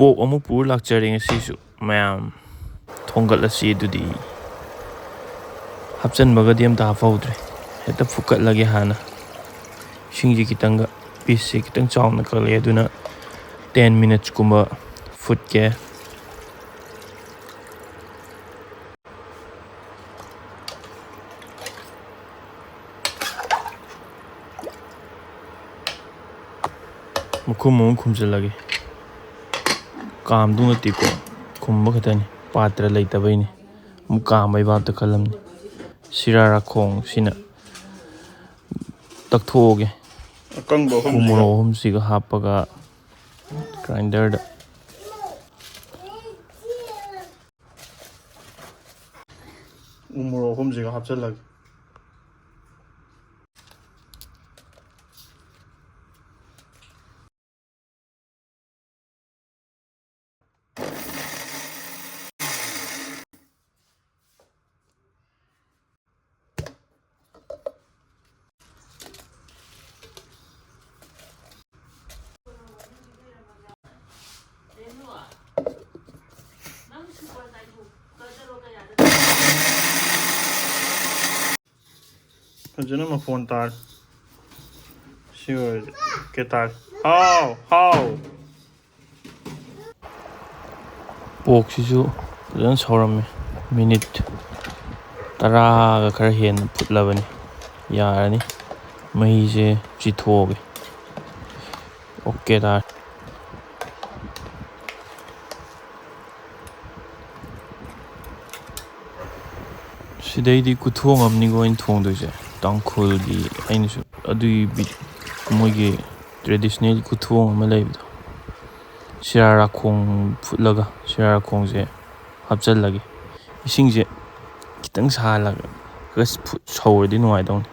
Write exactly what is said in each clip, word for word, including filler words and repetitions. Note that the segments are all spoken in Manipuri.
ꯄꯣꯛ ꯑꯃꯨꯛ ꯄꯨꯔ ꯂꯥꯛꯆꯔꯦ ꯉꯁꯤꯁꯨ꯫ ꯃꯌꯥꯝ ꯊꯣꯡꯒꯠꯂꯁꯤ ꯑꯗꯨꯗꯤ꯫ ꯍꯥꯞꯆꯟꯕꯒꯗꯤ ꯑꯝꯇ ꯍꯥꯞꯍꯧꯗ꯭ꯔꯦ꯫ ꯍꯦꯛꯇ ꯐꯨꯠꯀꯠꯂꯒꯦ ꯍꯥꯟꯅ꯫ ꯏꯁꯤꯡꯁꯤ ꯈꯤꯇꯪꯒ, ꯄꯤꯁꯁꯤ ꯈꯤꯇꯪ ꯆꯥꯎꯅ ꯀꯛꯂꯛꯑꯦ, ꯑꯗꯨꯅ ten minutes ꯀꯨꯝꯕ ꯐꯨꯠꯀꯦ꯫ ꯃꯈꯨꯝ ꯑꯃꯨꯛ ꯈꯨꯝꯖꯤꯜꯂꯒꯦ꯫ ꯀꯥꯝꯗꯨ ꯅꯠꯇꯦꯀꯣ, ꯈꯨꯝꯕ ꯈꯛꯇꯅꯤ, ꯄꯥꯇ꯭ꯔ ꯂꯩꯇꯕꯩꯅꯤ꯫ ꯑꯃꯨꯛ ꯀꯥꯝꯕꯩ ꯚꯥꯞꯇ ꯈꯜꯂꯝꯅꯤ꯫ ꯁꯤꯔꯥ ꯔꯥꯈꯣꯡꯁꯤꯅ ꯇꯛꯊꯣꯛꯑꯒꯦ꯫ ꯑꯀꯪꯕ ꯎ ꯑꯍꯨꯝꯁꯤꯒ꯫ ꯃꯣꯔꯣꯛ ꯑꯍꯨꯝꯁꯤꯒ ꯍꯥꯞꯄꯒ ꯒ꯭ꯔꯥꯏꯟꯗꯔꯗ꯫ ꯎ ꯃꯣꯔꯣꯛ ꯑꯍꯨꯝꯁꯤꯒ ꯍꯥꯞꯆꯤꯜꯂꯒꯦ꯫ ꯐꯖꯅ ꯃꯐꯣꯟ ꯇꯥꯔꯦ꯫ ꯁꯤ ꯑꯣꯏꯔꯗꯤ ꯑꯣꯀꯦ ꯇꯥꯔꯦ꯫ ꯍꯥꯎ, ꯍꯥꯎ꯫ ꯄꯣꯛꯁꯤꯁꯨ ꯐꯖꯅ ꯁꯧꯔꯝꯃꯦ꯫ ꯃꯤꯅꯤꯠ ꯇꯔꯥꯒ ꯈꯔ ꯍꯦꯟꯅ ꯐꯨꯠꯂꯕꯅꯤ꯫ ꯌꯥꯔꯅꯤ꯫ ꯃꯍꯤꯁꯦ ꯆꯤꯊꯣꯛꯑꯒꯦ꯫ ꯑꯣꯀꯦ ꯇꯥꯔꯦ꯫ ꯁꯤꯗꯩꯗꯤ ꯈꯨꯊꯣꯡ ꯑꯃꯅꯤꯀꯣ ꯑꯩꯅ ꯊꯣꯡꯗꯣꯏꯁꯦ꯫ ꯇꯥꯡꯈꯨꯜꯒꯤ ꯑꯩꯅꯁꯨ ꯑꯗꯨꯒꯤ ꯕꯤꯠ, ꯃꯣꯏꯒꯤ ꯇ꯭ꯔꯦꯗꯤꯁꯅꯦꯜ ꯈꯨꯊꯣꯡ ꯑꯃ ꯂꯩꯕꯗꯣ꯫ ꯁꯤꯔꯥ ꯔꯥꯈꯣꯡ ꯐꯨꯠꯂꯒ ꯁꯤꯔꯥ ꯔꯥꯈꯣꯡꯁꯦ ꯍꯥꯞꯆꯤꯜꯂꯒꯦ꯫ ꯏꯁꯤꯡꯁꯦ ꯈꯤꯇꯪ ꯁꯥꯍꯜꯂꯒ ꯈꯔ ꯐꯨꯠ ꯁꯧꯔꯗꯤ ꯅꯨꯡꯉꯥꯏꯗꯧꯅꯤ꯫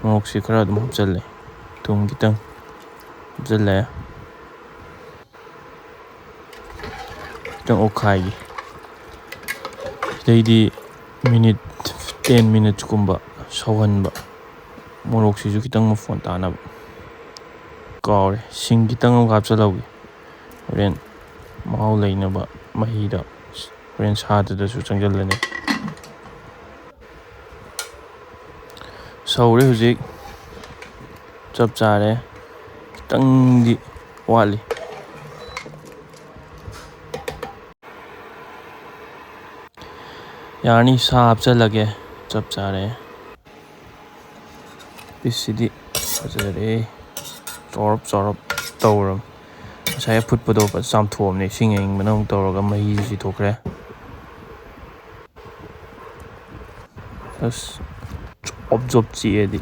ꯃꯣꯔꯣꯛꯁꯦ ꯈꯔ ꯑꯗꯨꯝ ꯍꯥꯞꯆꯤꯜꯂꯦ꯫ ꯊꯨꯝ ꯈꯤꯇꯪ ꯍꯥꯞꯆꯤꯜꯂꯦ꯫ ꯈꯤꯇꯪ ꯑꯣꯠꯈꯥꯏꯒꯦ꯫ ꯁꯤꯗꯩꯗꯤ ꯃꯤꯅꯤꯠ ten minutes ꯀꯨꯝꯕ ꯁꯧꯍꯟꯕ꯫ ꯃꯣꯔꯣꯛꯁꯤꯁꯨ ꯈꯤꯇꯪ ꯃꯐꯣꯟ ꯇꯥꯅꯕ꯫ ꯀꯥꯎꯔꯦ, ꯁꯤꯡ ꯈꯤꯇꯪ ꯑꯃꯨꯛ ꯍꯥꯞꯆꯤꯜꯍꯧꯒꯦ꯫ ꯍꯣꯔꯦꯟ ꯃꯍꯥꯎ ꯂꯩꯅꯕ ꯃꯍꯤꯗ ꯍꯣꯔꯦꯟ ꯁꯥꯗꯨꯗꯁꯨ ꯆꯪꯁꯤꯜꯂꯅꯤ꯫ ꯁꯧꯔꯦ ꯍꯧꯖꯤꯛ꯫ ꯆꯞ ꯆꯥꯔꯦ꯫ ꯈꯤꯇꯪꯗꯤ ꯋꯥꯠꯂꯤ꯫ ꯌꯥꯔꯅꯤ, ꯁꯥ ꯍꯥꯞꯆꯜꯂꯒꯦ꯫ ꯆꯞ ꯆꯥꯔꯦ꯫ ꯄꯤꯁꯁꯤꯗꯤ ꯐꯖꯔꯦ꯫ ꯆꯥꯎꯔꯞ ꯆꯥꯎꯔꯞ ꯇꯧꯔꯕ꯫ ꯉꯁꯥꯏ ꯑꯐꯨꯠꯄꯗꯣ ꯐꯖ ꯆꯥꯝꯊꯣꯛꯑꯕꯅꯦ꯫ ꯏꯁꯤꯡ ꯑꯏꯪꯕꯅ ꯑꯃꯨꯛ ꯇꯧꯔꯒ ꯃꯍꯤꯁꯨ ꯆꯤꯊꯣꯛꯈ꯭ꯔꯦ꯫ ꯑꯁ, ꯖꯣꯞ ꯖꯣꯞ ꯆꯤꯛꯑꯦꯗꯤ꯫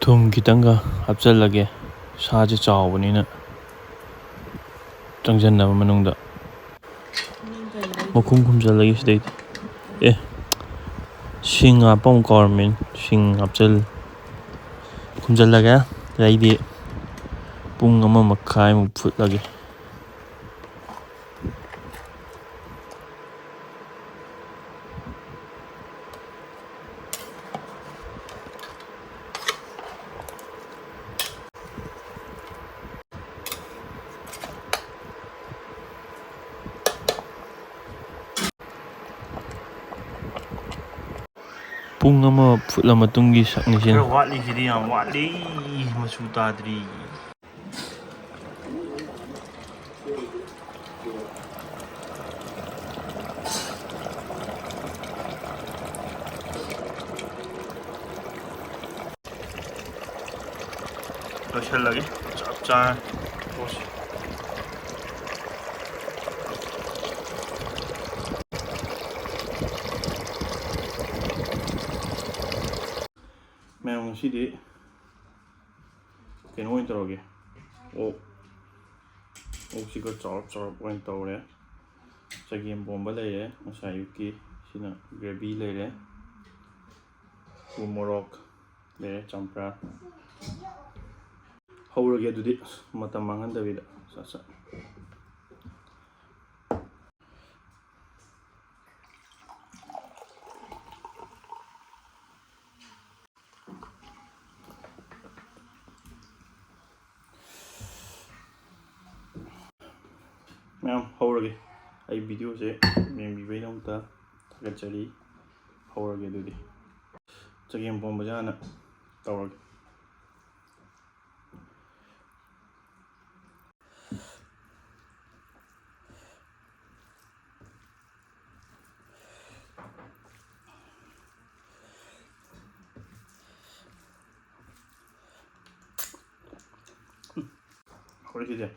ꯊꯨꯝ ꯈꯤꯇꯪꯒ ꯍꯥꯞꯆꯜꯂꯒꯦ, ꯁꯥꯁꯦ ꯆꯥꯎꯕꯅꯤꯅ꯫ ꯆꯪꯁꯟꯅꯕ ꯃꯅꯨꯡꯗ ꯃꯈꯨꯝ ꯈꯨꯝꯖꯤꯜꯂꯒꯦ ꯁꯤꯗꯩꯗꯤ꯫ ꯑꯦ, ꯁꯤꯡ ꯍꯥꯞꯄ ꯑꯃꯨꯛ ꯀꯥꯎꯔꯝꯃꯦ꯫ ꯁꯤꯡ ꯍꯥꯞꯆꯜ-, ꯈꯨꯝꯖꯤꯜꯂꯒꯦ꯫ ꯑꯗꯩꯗꯤ ꯄꯨꯡ ꯑꯃ ꯃꯈꯥꯏꯃꯨꯛ ꯐꯨꯠꯂꯒꯦ꯫ ꯄꯨꯡ ꯑꯃ ꯐꯨꯠꯂ ꯃꯇꯨꯡꯒꯤ ꯁꯛꯅꯤꯁꯤꯅ꯫ ꯈꯔ ꯋꯥꯠꯂꯤ, ꯁꯤꯗꯤ ꯌꯥꯝ ꯋꯥꯠꯂꯤ, ꯃꯆꯨ ꯇꯥꯗ꯭ꯔꯤ꯫ ꯂꯣꯏꯁꯤꯜꯂꯒꯦ꯫ ꯆꯞ ꯆꯥꯔꯦ ꯄꯣꯠꯁꯦ꯫ ꯃꯌꯥꯝ, ꯉꯁꯤꯗꯤ ꯀꯩꯅꯣ ꯑꯣꯏꯅ ꯇꯧꯔꯒꯦ꯫ ꯑꯣꯛ, ꯑꯣꯛꯁꯤ ꯈꯔ ꯆꯥꯎꯔꯞ ꯆꯥꯎꯔꯞ ꯑꯣꯏꯅ ꯇꯧꯔꯦ꯫ ꯆꯒꯦꯝ ꯄꯣꯝꯕ ꯂꯩꯔꯦ ꯉꯁꯥꯏ ꯑꯌꯨꯛꯀꯤ, ꯁꯤꯅ gravy ꯂꯩꯔꯦ꯫ ꯎ ꯃꯣꯔꯣꯛ ꯂꯩꯔꯦ, ꯆꯝꯄ꯭ꯔꯥ꯫ ꯍꯧꯔꯒꯦ ꯑꯗꯨꯗꯤ, ꯑꯁ, ꯃꯇꯝ ꯃꯥꯡꯍꯟꯗꯕꯤꯗ ꯁꯠ ꯁꯠ꯫ ꯃꯌꯥꯝ ꯍꯧꯔꯒꯦ꯫ ꯑꯩ videoꯁꯦ ꯌꯦꯡꯕꯤꯕꯒꯤꯗꯃꯛꯇ ꯊꯥꯒꯠꯆꯔꯤ꯫ ꯍꯧꯔꯒꯦ ꯑꯗꯨꯗꯤ꯫ ꯆꯒꯦꯝ ꯄꯣꯝꯕꯁꯦ ꯍꯥꯟꯅ ꯇꯧꯔꯒꯦ꯫ ꯍꯧꯔꯛꯈꯤꯁꯦ꯫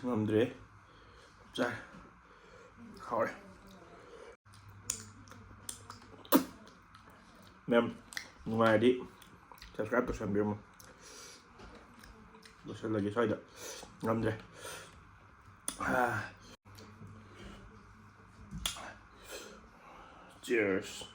ꯉꯝꯗ꯭ꯔꯦ꯫ ꯆꯥꯏ꯫ ꯍꯥꯎꯔꯦ꯫ ꯃꯌꯥꯝ ꯅꯨꯡꯉꯥꯏꯔꯗꯤ subscribe ꯇꯧꯁꯟꯕꯤꯔꯝꯃꯣ꯫ ꯂꯣꯏꯁꯤꯜꯂꯒꯦ ꯁ꯭ꯋꯥꯏꯗ꯫ ꯉꯝꯗ꯭ꯔꯦ꯫ Cheers꯫